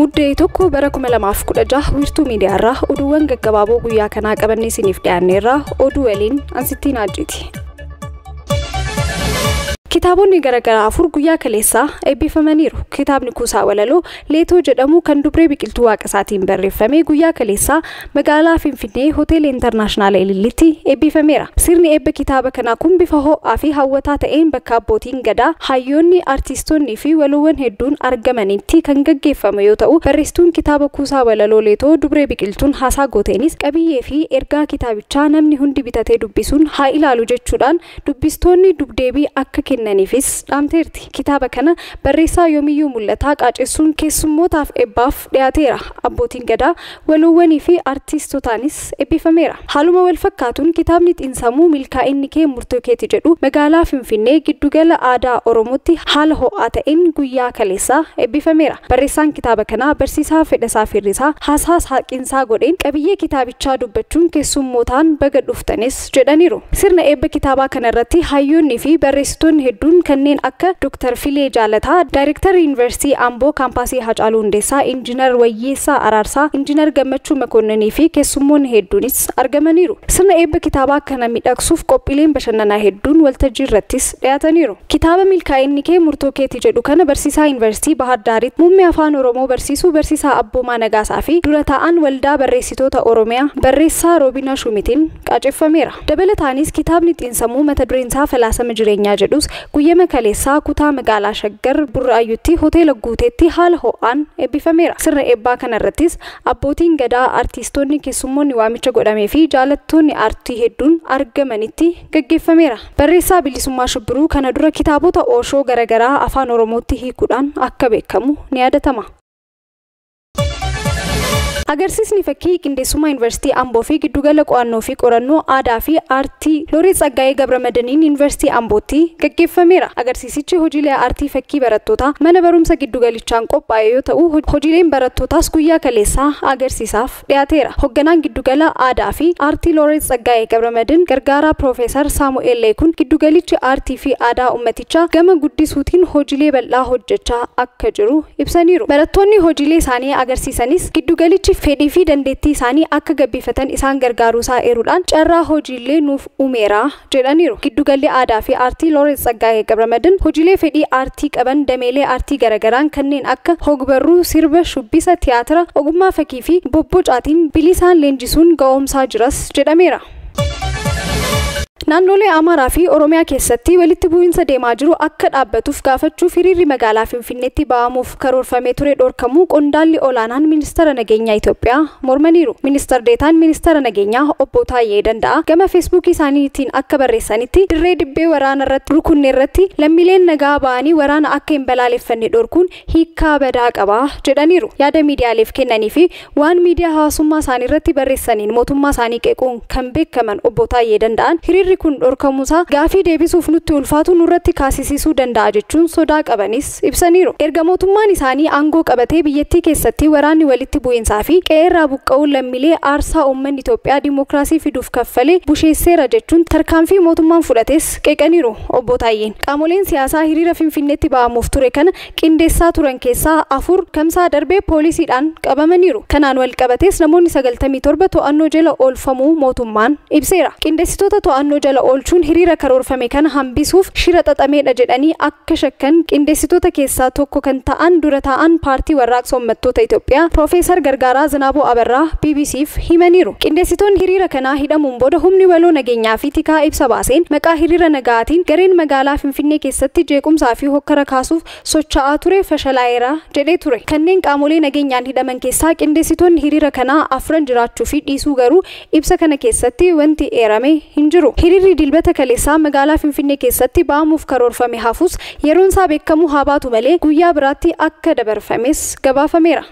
Muddee 1 bara 2016 wiirtuu miidiyaarraa oduuwwan gaggabaaboo guyyaa kanaa qabannee isiniif dhiyaanneerraa oduu waliin ansittiin hajjiti. Kitaabonni garaagaraa 4 guyyaa kaleessaa eebbifamaniiru. Kitaabni kuusaa walaloo Leetoo jedhamu kan dubree biqiltuu waaqasaatiin barreeffame guyyaa kaleessaa magaalaa Finfinnee Hoteela Intarnaashinaal Ilillitti eebbifameera. Sirni eebba kitaaba kanaa kun bifa ho'aa fi hawwataa ta'een bakka abbootiin gadaa, hayyoonni, artiistoonnii fi waloowwan hedduun argamanitti kan gaggeeffame yoo ta'u, barreessituun kitaaba kuusaa walaloo Leetoo dubree biqiltuun haasaa gooteenis qabiyyee fi ergaa kitaabichaa namni hundi bitatee dubbisuun haa ilaalu jechuudhaan dubbistoonni dubdeebii akka kennaniifis dhaamteerti. Kitaaba kana barreessaa yoomiyyuu mul'ataa qaacessuun keessummootaaf eebbaaf dhiyaateera. Abbootiin gadaa, waloowwanii fi artiistotaanis eebbifameera. Haaluma wal fakkaatuun kitaabni xiinsammuu milkaa'inni kee murtoo keeti jedhu magaalaa Finfinnee giddugala aadaa Oromootti haala ho'aa ta'een guyyaa kaleessaa eebbifameera. Barreessaan kitaaba kanaa barsiisaa Fedhasaa Firrisaa haasaa saaqiinsaa godheen qabiyyee kitaabichaa dubbachuun keessummootaan baga dhuftanis jedhaniiru. Sirna eebba kitaabaa kanarratti hayyoonnii fi barreessitoonni hedduun kanneen akka Dr. Filee Jaalataa, Daayireektarri Yuunivarsiitii Amboo Kaampaasii Hacaaluu Hundeessaa, Injiinar Wayyeessaa Araarsaa, Injiinar Gammachuu Makoonnanii fi keessummoonni hedduunis argamaniiru. Sirna eebba kitaabaa kana miidhagsuuf qophiileen bashannanaa hedduun waltajjii irrattis dhiyaataniiru. Kitaaba milkaa'inni kee murtoo keeti jedhu kana barsiisaa Yuunivarsiitii Bahar Daaritti muummee afaan Oromoo barsiisuu barsiisaa Abboomaa Nagaasaa fi dura taa'an waldaa barreessitoota Oromiyaa barreessaa Roobinaa Shumitiin qaaceffameera. Dabalataanis kitaabni xiinsammuu mata dureen isaa falaasama jireenyaa jedhus guyyama kaleessaa kutaa magaalaa Shaggar Burraayyuutti hoteela Guuteetti haala ho'aan eebbifameera. Sirna eebbaa kanarrattis abbootiin gadaa, artiistoonni, keessummoonni waamicha godhamee fi jaalattoonni aartii hedduun argamanitti gaggeeffameera. Barreessaa Bilisummaa Shibbiruu kana dura kitaabota ooshoo garaagaraa afaan Oromootti hiikuudhaan akka beekamu ni yaadatama. Agarsiisni fakkii qindeessummaa Yuunivarsiitii Amboo fi giddugala qo'annoo fi qorannoo aadaa fi aartii Looreet Tsaggaayee Gabramadaniin Yuunivarsiitii Ambootti gaggeeffameera. Agarsiisichi hojiilee aartii fakkii barattootaa mana barumsa giddugalichaan qophaa'e yoo ta'u, hojiileen barattootaas guyyaa kaleessaa agarsiisaaf dhiyaateera. Hoogganaan giddugala aadaa fi aartii Looreet Tsaggaayee Gabramadin gargaaraa Piroofeesar Saamu'eel Leekuun giddugalichi aartii fi aadaa uummatichaa gama guddisuutiin hojiilee bal'aa hojjechaa akka jiru ibsaniiru. Barattoonni hojiilee isaanii agarsiisanis giddugalichi fedhii fi dandeettii isaanii akka gabbifatan isaan gargaaruusaa eeruudhaan carraa hojiilee nuuf uumeera jedhaniiru. Giddugalli aadaa fi aartii Looreet Tsaggaayee Gabramadin hojiilee fedhii aartii qaban dameelee aartii garagaraan kanneen akka hogbarruu, sirba, shubbisa, tiyaatira, ogummaa fakkii fi bobbocaatiin bilisaan leenjisuun ga'oomsaa jiras jedhameera. Naannolee Amaaraa fi Oromiyaa keessatti walitti bu'iinsa deemaa jiru akka dhaabbatuuf gaafachuuf hiriirri magaalaa Finfinneetti ba'amuuf karoorfamee ture dhorkamuu qondaalli olaanaan ministeera nageenyaa Itoophiyaa mormaniiru. Ministeer Deetaan ministeera nageenyaa obbo Taayyee Danda'a gama Feesbuukii isaaniitiin akka barreessanitti dirree dibbee waraana irratti rukunne irratti lammiileen nagaa ba'anii waraana akka hin balaaleffanne dhorkuun hiikkaa badaa qaba jedhaniiru. Yaada miidiyaaleef kennanii fi waan miidiyaa hawaasummaa isaanii irratti barreessaniin mootummaa isaanii qeequun kan beekaman obbo Taayyee Danda'an hiriirri kun dhorkamuusaa gaafii deebisuuf nutti ulfaatu nurratti kaasisisuu danda'a jechuun sodaa qabanis ibsaniiru. Erga mootummaan isaanii aangoo qabatee biyyattii keessatti waraanni walitti bu'iinsaa fi qe'eerraa buqqa'uun lammiilee aarsaa uummanni Itoophiyaa dimookiraasii fiduuf kaffalee busheesseera jechuun tarkaanfii mootummaan fudhates qeeqaniiru. Obbo Taayyeen qaamoleen siyaasaa hiriira Finfinneetti ba'amuuf ture kana qindeessaa turan keessaa 4 kamsaa darbee poolisiidhaan qabamaniiru. Kanaan wal qabatees namoonni 97 to'annoo jala oolfamuu mootummaan ibseera. Qindeessitoota to'annoo jala oolchuun hiriira karoorfame kana hambisuuf shira xaxameedha jedhanii akka shakkan qindeessitoota keessaa tokko kan ta'an dura taa'an paartii warraaqsa uummattoota Itoophiyaa Piroofeesar Gargaaraa Zinaaboo Abarraa BBCf himaniiru. Qindeessitoonni hiriira kanaa hidhamuun booda humni waloo nageenyaa fi tikaa ibsa baaseen maqaa hiriira nagaatiin gareen magaalaa Finfinnee keessatti jeequmsaa fi hokkara kaasuuf socho'aa ture fashalaa'eera jedhee ture. Kanneen qaamolee nageenyaan hidhaman keessaa qindeessitoonni hiriira kanaa 4 jiraachuu fi dhiisuu garuu ibsa kana keessatti wanti eerame hin jiru. Hiriirri dilbata kaleessaa magaalaa Finfinnee keessatti ba'amuuf karoorfame hafus yeroon isaa beekamuu haa baatu malee guyyaa biraatti akka dabarfames gabaafameera.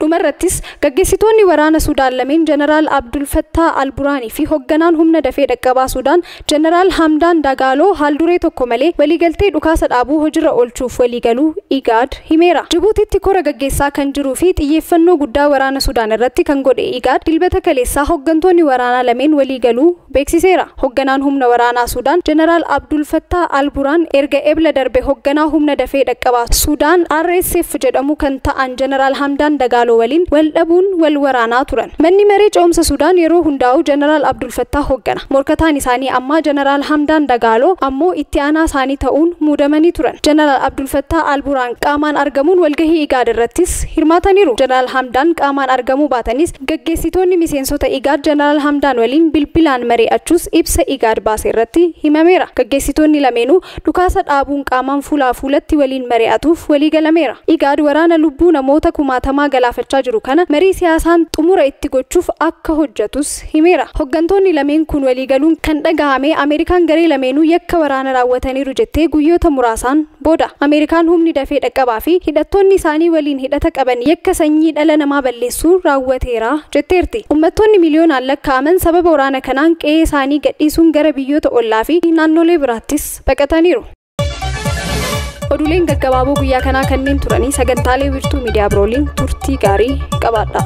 Dhumarrattis gaggeessitoonni waraana Sudaan lameen Jeneraal Abdul Fattah Al-Burhaanii fi hoogganaan humna dafee dhaqqabaa Sudaan Jeneraal Hamdaan Dagaaloo haalduree tokko malee waliigaltee dhukaasa dhaabuu hojiirra oolchuuf waliigaluu IGAD himeera. Jibuutitti kora gaggeessaa kan jiruu fi xiyyeeffannoo guddaa waraana Sudaan irratti kan godhe IGAD dilbata kaleessaa hooggantoonni waraanaa lameen waliigaluu beeksiseera. Hoogganaan humna waraanaa Sudaan Jeneraal Abdul Fattah Al-Burhaan erga ebla darbe hoogganaa humna dafee dhaqqabaa Sudaan RSF jedhamu kan ta'an Jeneraal Hamdaan Dagaaloo waliin wal dhabuun wal waraanaa turan. Manni maree ce'umsa Sudaan yeroo hundaa'u Jeneraal Abdul Fattah hooggana. Morkataan isaanii ammaa Jeneraal Hamdaan Dagaaloo ammoo itti aanaa isaanii ta'uun muudamanii turan. Jeneraal Abdul Fattah Al-Burhaan qaamaan argamuun walgahii IGAD irrattis hirmaataniiru. Jeneraal Hamdaan qaamaan argamuu baatanis gaggeessitoonni miseensota IGAD Jeneraal Hamdaan waliin bilbilaan mari'achuus ibsa IGAD baase irratti himameera. Gaggeessitoonni lameenuu dhukaasa dhaabuun qaamaan fuulaa fuulatti waliin mari'atuuf waliigalameera. IGAD waraana lubbuu namoota kumaatamaa galaafachaa jiru kana marii siyaasaan xumura itti gochuuf akka hojjetus himeera. Hooggantoonni lameen kun waliigaluun kan dhagahame Ameerikaan garee lameenuu yakka waraana raawwataniiru jettee guyyoota muraasaan booda. Ameerikaan humni dafee dhaqqabaa fi hidhattoonni isaanii waliin hidhata qaban yakka sanyii dhala namaa balleessuu raawwateera jetteerti. Uummattoonni miliyoonaan lakkaa'aman sababa waraana kanaan qe'ee isaanii gadhiisuun gara biyyoota ollaa fi naannolee biraattis baqataniiru. Oduuleen gaggabaaboo guyyaa kanaa kanneen turanii sagantaalee wiirtuu miidiyaa birooliin turtii gaarii qabaadha.